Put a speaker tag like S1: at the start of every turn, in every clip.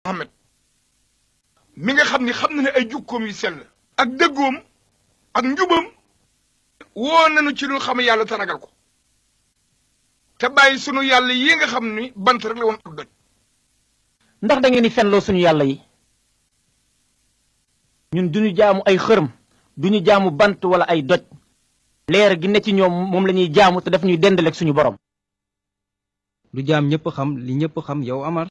S1: Mohamed mi nga xam ni xam na ne ay jukkoom yu sell ak dëggoom ak njubam woo nañu ci lu xam yàlla te ragal ko te bàyyi sunu yàlla yi nga xam ni bant rek la woon ak doj.
S2: ndax da ngeen di fenloo suñu yàlla yi ñun duñu jaamu ay xërëm duñu jaamu bant wala ay doj leer gi ne ci ñoom moom la ñuy jaamu te daf ñuy dendaleeg suñu borom.
S3: lu jaam ñëpp xam li ñëpp xam yow Amar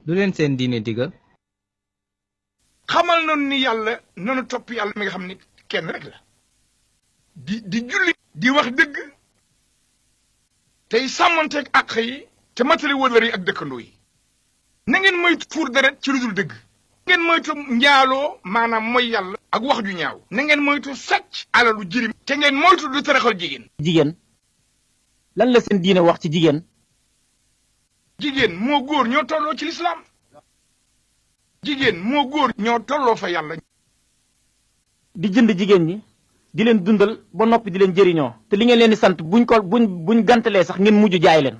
S3: lu leen seen diine digal.
S1: xamal nañu ni yàlla nanu topp yàlla mi nga xam ni kenn rek la di julli di wax dëgg tey sàmmanteeg àq yi te matali wëllër yi ak dëkkandoo yi na ngeen moytu fuur deret ci lu dul dëgg ngeen moytu njaaloo maanaam mooy yàlla ak wax ju ñaaw na ngeen moytu sàcc alalu jirim te ngeen moytu du taraxal jigéen
S2: lan la seen diine wax ci
S1: jigéen moo góor ñoo tolloo ci lislaam jigéen moo góor ñoo tolloo fa yàlla
S2: di jënd jigéen ñi di leen dundal ba noppi di leen jëriñoo te li ngeen leen di sant buñ gantalee sax ngeen mujj jaay leen.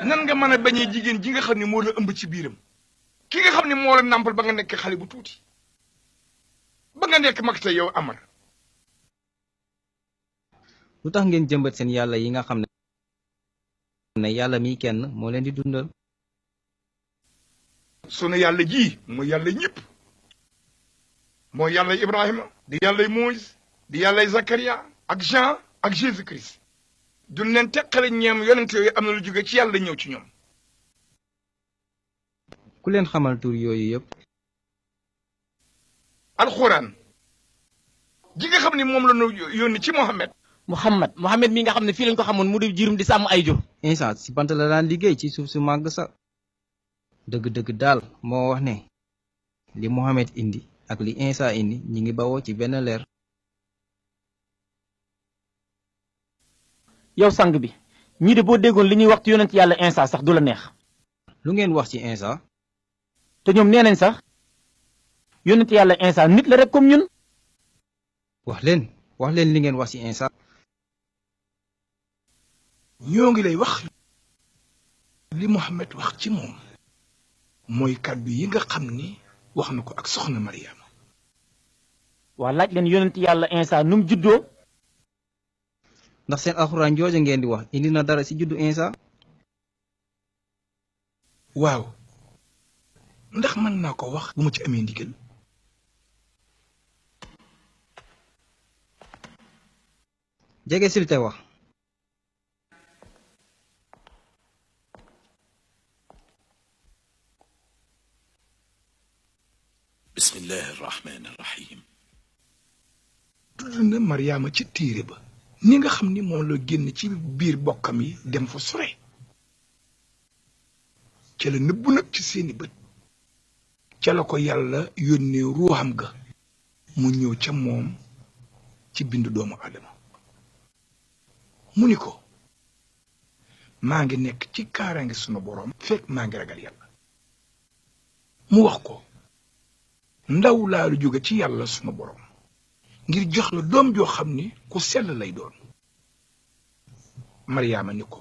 S1: nan nga mën a bañee jigéen ji nga xam ne moo la ëmb ci biiram ki nga xam ne moo la nàmpal ba nga nekk xale bu tuuti ba nga nekk mag te yow Amar.
S3: lu tax ngeen jëmbat seen yàlla yi nga xam ne yàlla mi kenn moo leen di dundal.
S1: sunu yàlla ji mooy yàlla ñëpp mooy yàlla Ibrahima di yàlla Moïse di yàlla Zakaria ak Jean ak Jésus Christ duñ leen teqale ñeem yonent yooyu am na lu jóge ci yàlla ñëw ci ñoom.
S3: ku leen xamal tur yooyu yëpp.
S1: alxuraan ji nga xam ne moom la ñu yónni ci Mohamed
S2: mi nga xam ne fii lañ ko xamoon mu di jirum di sàmm ay jur.
S3: Insa si bant la daan liggéey ci suuf su màgg sa dëgg-dëgg daal moo wax ne li Mohamed indi ak li Insa indi ñi ngi bawoo ci benn leer.
S2: yow sang bi ñii de boo déggoon li ñuy wax ci yonent yàlla Insa sax du la neex.
S3: lu ngeen wax ci Insa.
S2: te ñoom nee nañ sax yonent yàlla Insa nit la rek comme ñun.
S3: wax leen li ngeen wax ci Insa.
S1: ñoo ngi lay wax li Mohamed wax ci moom mooy kàddu yi nga xam ni wax na ko ak soxna Mariama.
S2: waa laaj leen yonent yàlla Insa nu mu juddoo.
S3: ndax seen alxuraan jooja ngeen di wax indi na dara ci juddu Insa.
S1: waaw ndax mën naa ko wax bu ma ci amee ndigal.
S3: jege sil te wax.
S4: bismillahi irrahmani irrahim.
S1: tudd na Mariama ci téere ba ni nga xam ni moom la génn ci biir bokkam yi dem fa sore ca la nëbbu nag ci seeni bët ca la ko yàlla yónnee ruuxam ga mu ñëw ca moom ci bindu doomu Adama mu ni ko maa ngi nekk ci kaaraange sunu boroom fekk maa ngi ragal yàlla mu wax ko ndaw laa lu jóge ci yàlla sunu boroom ngir jox la doom joo xam ni ku sell lay doon. Mariama ni ko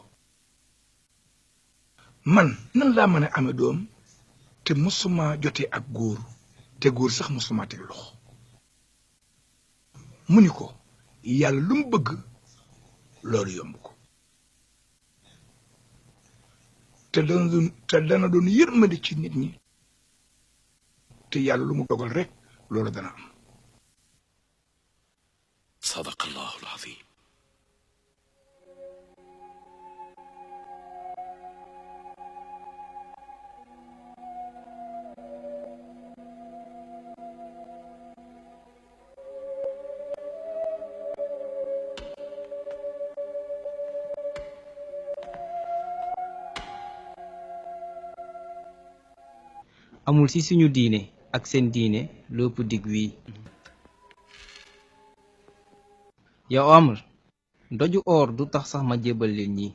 S1: man nan laa mën a ame doom te musuma jotee ak góor te góor sax musuma teg loxo mu ni ko yàlla lu mu bëgg loolu yomb ko te dana doon yërmande ci nit ñi te yàlla lu mu dogal rek loolu dana am.
S4: sadaqallahu alazim.
S3: amul ci suñu diine ak seen diine lépp dig wii. yow Amar doju or du tax sax ma jébal leen ñi.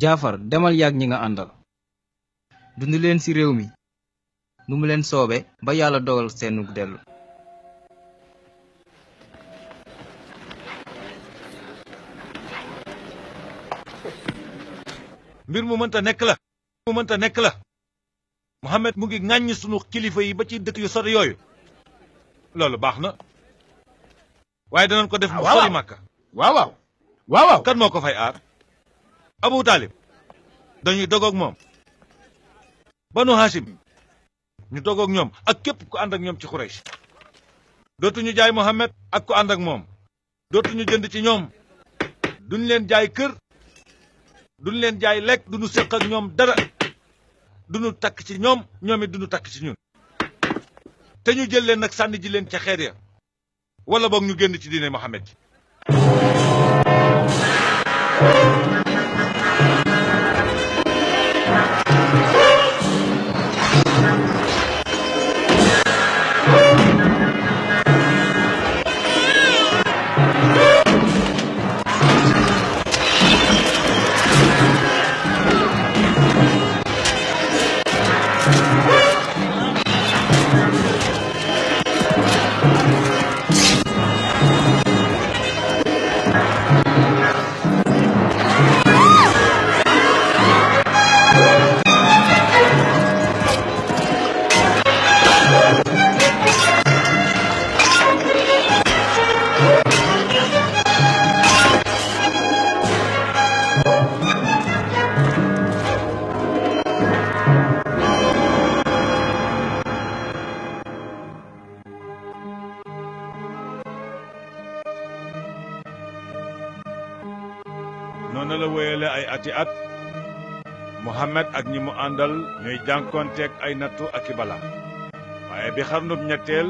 S3: Jaafar demal yàgg ñi nga àndal dund leen ci réew mi nu mu leen soobe ba yàlla dogal seenu dellu.
S5: mbir mu mënta nekk la Mohamed mu ngi ŋàññ sunu kilifa yi ba ci dëkk yu sori yooyu loolu baax na waaye danañ ko def mu sori Màkka
S2: waaw
S5: kan moo ko fay aar Abu Taalib dañuy dogoog moom Banu Hashim ñu dogoog ñoom ak képp ku ànd ak ñoom ci Quraysh dootuñu jaay Mohamed ak ku ànd ak moom dootuñu jënd ci ñoom duñ leen jaay kër duñ leen jaay lekk duñu séq ak ñoom dara duñu takk ci ñoom ñoom it duñu takk ci ñun te ñu jël leen nag sànni ji leen ca xeer ya wala boog ñu génn ci diine Mohamed ji noonu la wéyale ay ati at Mohamed ak ñi mu àndal ñuy jànkonteeg ay nattu ak i bala waaye bi xarnub ñetteel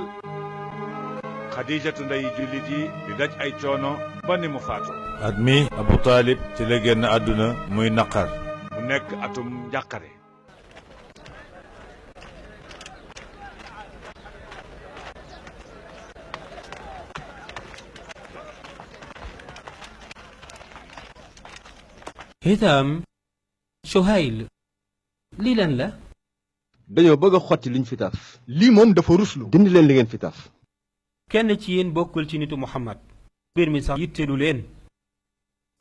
S5: Xadijatu ndey jullit yi di daj ay coono ba ni mu faatu at mi Abu Taalib ci la génn àdduna muy naqar mu nekk atum njàqare
S6: Hitam Suhayl lii lan la
S7: dañoo bëgg a xotti liñ fi taf
S1: lii moom dafa ruslu
S7: dindi leen li ngeen fi taf
S6: kenn ci yéen bokkul ci nitu Muhammad mbir mi sax yitteelu leen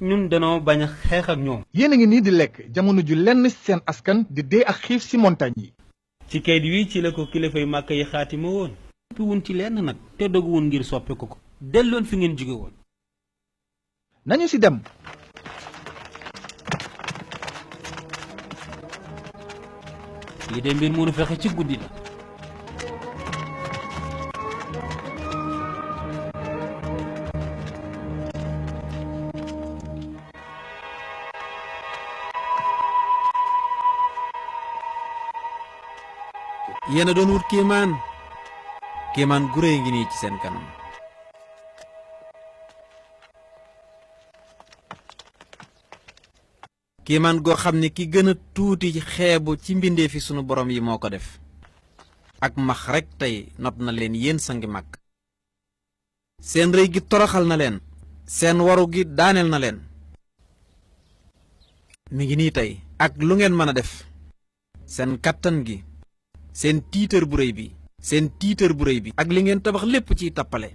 S6: ñun danoo bañ a xeex ak ñoom
S1: yéen a ngi nii di lekk jamono ju lenn seen askan di dee ak xiif ci montagne yi
S6: ci kayit wi ci la ko kilifay màkk yi xaatima woon soppiwun ci lenn nag te doguwun ngir soppe ko delloon fi ngeen jóge woon
S1: nañu ci dem
S6: lii de mbir mënu fexe ci guddi la yéen a doon wut kéemaan gu réy ngi nii ci seen kanam kéemaan goo xam ne ki gën a tuuti xeebu ci mbindee fi sunu borom yi moo ko def ak max rekk tey not na leen yéen sangi màkk seen rëy gi toroxal na leen seen waru gi daaneel na leen mi ngi nii tey ak lu ngeen mën a def seen kàttan gi seen tiitër bu rëy bi ak li ngeen tabax lépp ciy tappale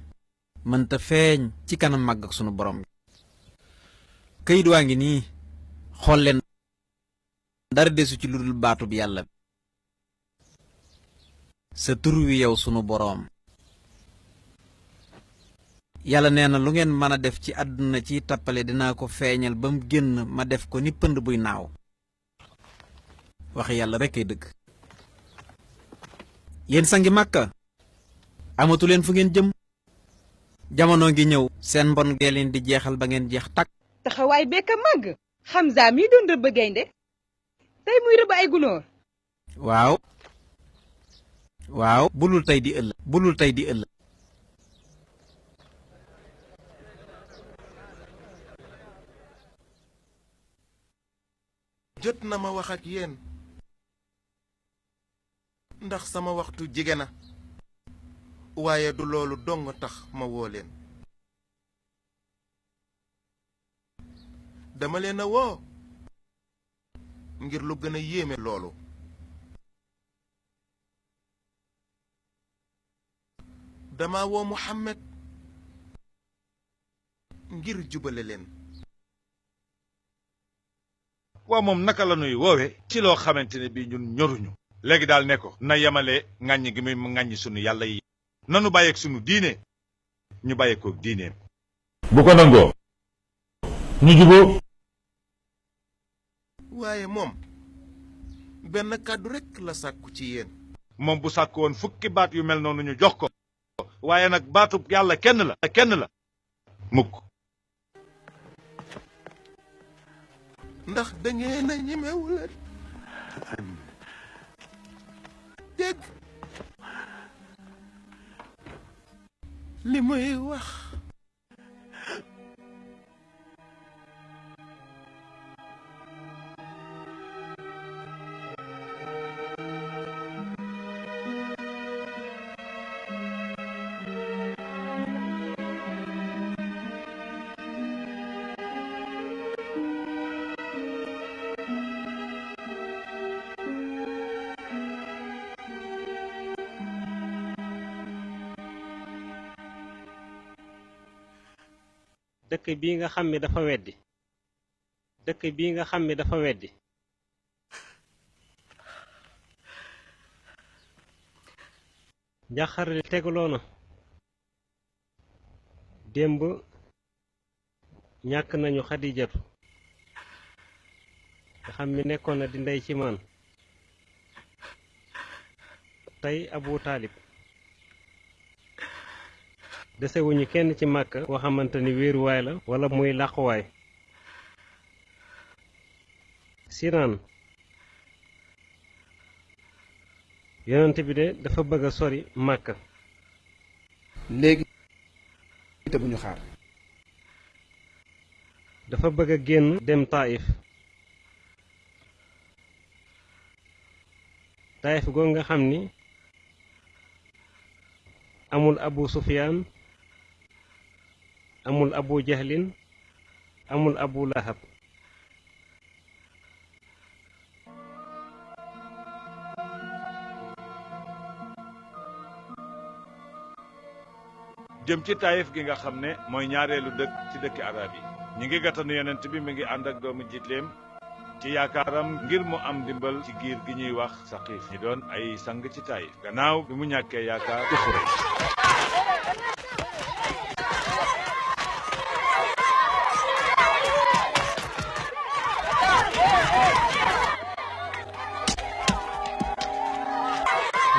S6: mënta feeñ ci kanam màgg ak sunu borom këyit waa ngi nii xool leen dara desu ci lu dul baatu bi yàlla sa tur wi yow sunu boroom yàlla nee na lu ngeen mën a def ci àdduna ciy tappale dinaa ko feeñal ba mu génn ma def ko ni pënd buy naaw waxi yàlla rekk ay dëgg yéen sangi màkka amatu leen fu ngeen jëm jamono ngi ñëw seen mbon gee leen di jeexal ba ngeen jeex takk
S8: taxawaay bekk a màgg Hamza mii doon rëbb gaynde tey muy rëbb ay gunóor
S6: waaw bulul tey di ëllëg
S9: jot na ma wax ak yéen ndax sama waxtu jige na waaye du loolu dong tax ma woo leen dama leen a woo ngir lu gën a yéeme loolu dama woo Mohamed ngir jubale leen
S5: waa moom naka la nuy woowe ci loo xamante ne bii ñun ñoruñu léegi daal ne ko na yemale ŋàññ gi muy ŋàññ sunu yàlla yi nanu bàyyeeg sunu diine ñu bàyyeekoog diineem
S10: bu ko nangoo ñu juboo
S9: waaye moom benn kàddu rekk la sàkku ci yéen
S5: moom bu sàkk woon fukki baat yu mel noonu ñu jox ko waaye nag baatub yàlla kenn la mukk
S9: ndax dangeen a ñemewula dégg li muy wax
S11: dëkk bii nga xam ni dafa weddi dëkk bii nga xam ni dafa weddi njaxare tegaloo na démb ñàkk nañu xadijatu nga xam ni nekkoon na di ndey ci man tey abu taalib desewuñu kenn ci màkk koo xamante ni wéeruwaay la wala muy làquwaay siraan yonent bi de dafa bëgg a sori màkk
S12: léegi te bu ñu xaar
S11: dafa bëgg a génn dem taif taif goo nga xam ni amul abu sufyaan amul abu jahlin amul abu lahab
S5: jëm ci taayif gi nga xam ne mooy ñaareelu dëkk ci dëkki arab yi ñi ngi gàttanu yonent bi mi ngi ànd ak doomu jiitleem ci yaakaaram ngir mu am dimbal ci giir gi ñuy wax saqiif ñi doon ay sang ci taayif gannaaw bi mu ñàkkee yaakaar ci Xuraysh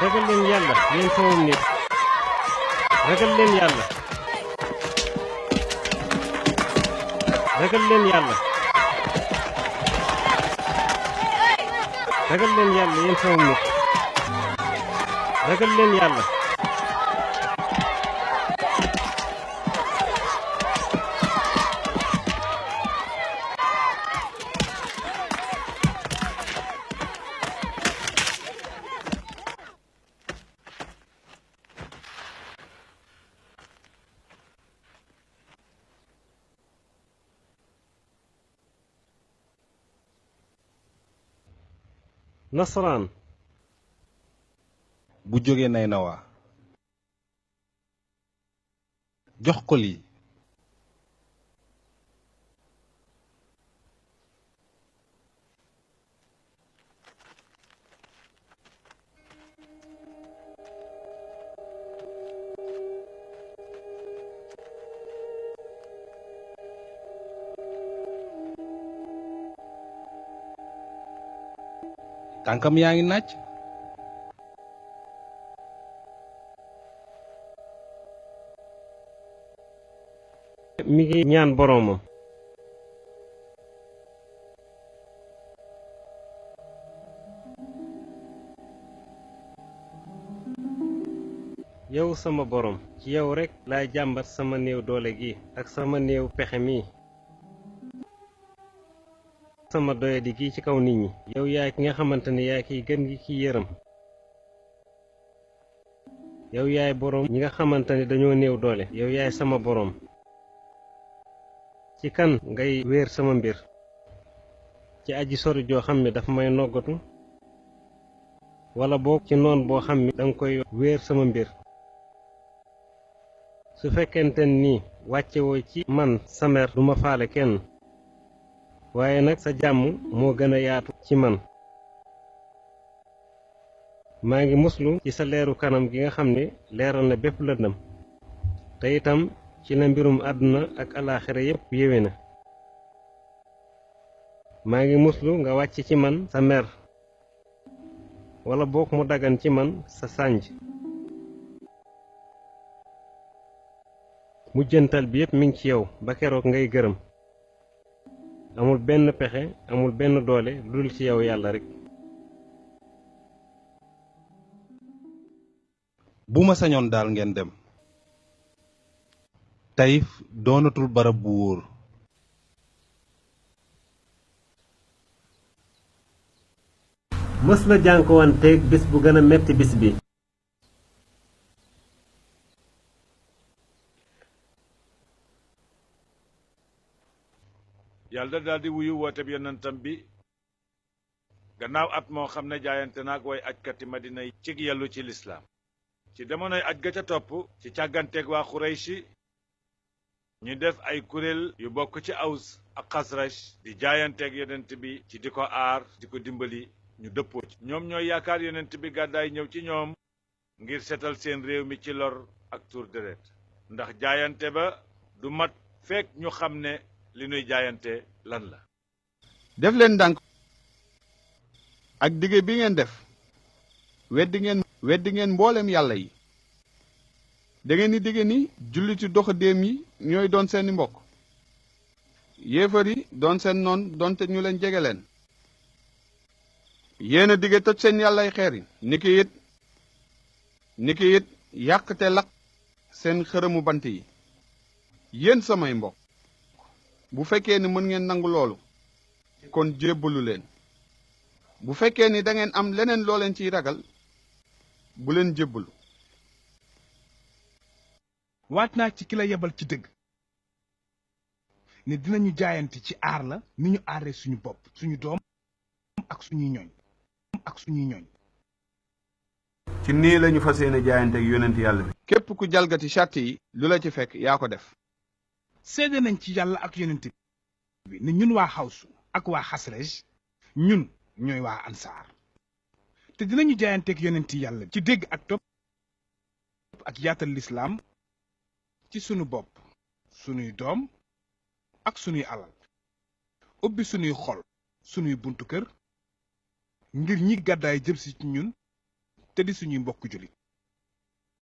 S11: ragal leen yàlla yéen sama nit ragal leen yàlla ragal leen yàlla ragal leen yàlla yéen sama nit ragal leen yàlla nasaraan
S7: bu jógee nay nawaa jox ko lii tànkam yaa ngi naaj
S11: mi ngi ñaan boroomam yow sama borom ci yow rekk laay jàmbat sama néew doole gi ak sama néew pexe mi sama doyadi gi ci kaw nit ñi yow yaay ki nga xamante ne yaay kiy gën gi ki yërëm yow yaay boroom ñi nga xamante ne dañoo néew doole yow yaay sama boroom ci kan ngay wéer sama mbir ci aji sori joo xam ne dafa may noggatu wala boog ci noon boo xam ne danga koy wéer sama mbir su fekkente ni wàccewoo ci man samer duma faale kenn waaye nag sa jàmm moo gën a yaatu ci man. maa ngi muslu ci sa leeru kanam gi nga xam ne leeral na bépp lëndëm te itam ci la mbirum àdduna ak alaaxira yépp yéwe na. maa ngi muslu nga wàcc ci man sa mer wala boog mu dagan ci man sa sànj. mujjantal bi yépp mi ngi ci yow ba keroog ngay gërëm. amul benn pexe amul benn doole lu dul ci yow yàlla rekk.
S7: bu ma sañoon daal ngeen dem. Taïf doonatul barab bu wóor.
S11: mës na jànkuwanteeg bis bu gën a metti bis bi.
S5: yàlla daal di wuyu woote bi yonentam bi gannaaw at moo xam ne jaayante naag way ajkati madina yi cig yellu ci lislaam ci demonoy aj ga ca topp ci càgganteeg waa xurayshi ñu def ay kuréel yu bokk ci aws ak xasraj di jaayanteeg yonent bi ci di ko aar di ko dimbali ñu dëppoo ci ñoom ñooy yaakaar yonent bi gàddaay ñëw ci ñoom ngir setal seen réew mi ci lor ak tur deret ndax jaayante ba du mat fekk ñu xam ne li nuy jaayante lan la.
S13: def leen ndànk ak dige bi ngeen def weddi ngeen mboolem yàlla yi da ngeen di dige ni julliti doxandéem yi ñooy doon seeni mbokk yéefar yi doon seen noon doonte ñu leen jege leen yéen a dige toj seen yàllay xeer yi niki it yàq te laq seen xërëmu bant yi yéen samay mbokk bu fekkee ni mën ngeen nangu loolu kon jébbalu leen bu fekkee ni da ngeen am leneen loo leen ciy ragal bu leen jébbalu.
S12: waat naa ci ki la yebal ci dëgg ne dinañu jaayante ci aar la ni ñu aaree suñu bopp suñu doom ak suñuy ñooñ.
S13: ci nii lañu fas yéene jaayante ak yonent yàlla bi. képp ku jalgati charte yi lu la ci fekk yaa ko def.
S12: seede nañ ci yàlla ak yonent bi ne ñun waa xawsu ak waa xasrej ñun ñooy waa ansaar te dinañu jaayanteeg yonent yàlla ci dégg ak topp ak yaatal lislaam ci sunu bopp sunuy doom ak sunuy alal ubbi sunuy xol sunuy buntu kër ngir ñi gàddaay jëm si ci ñun te di suñuy mbokk julit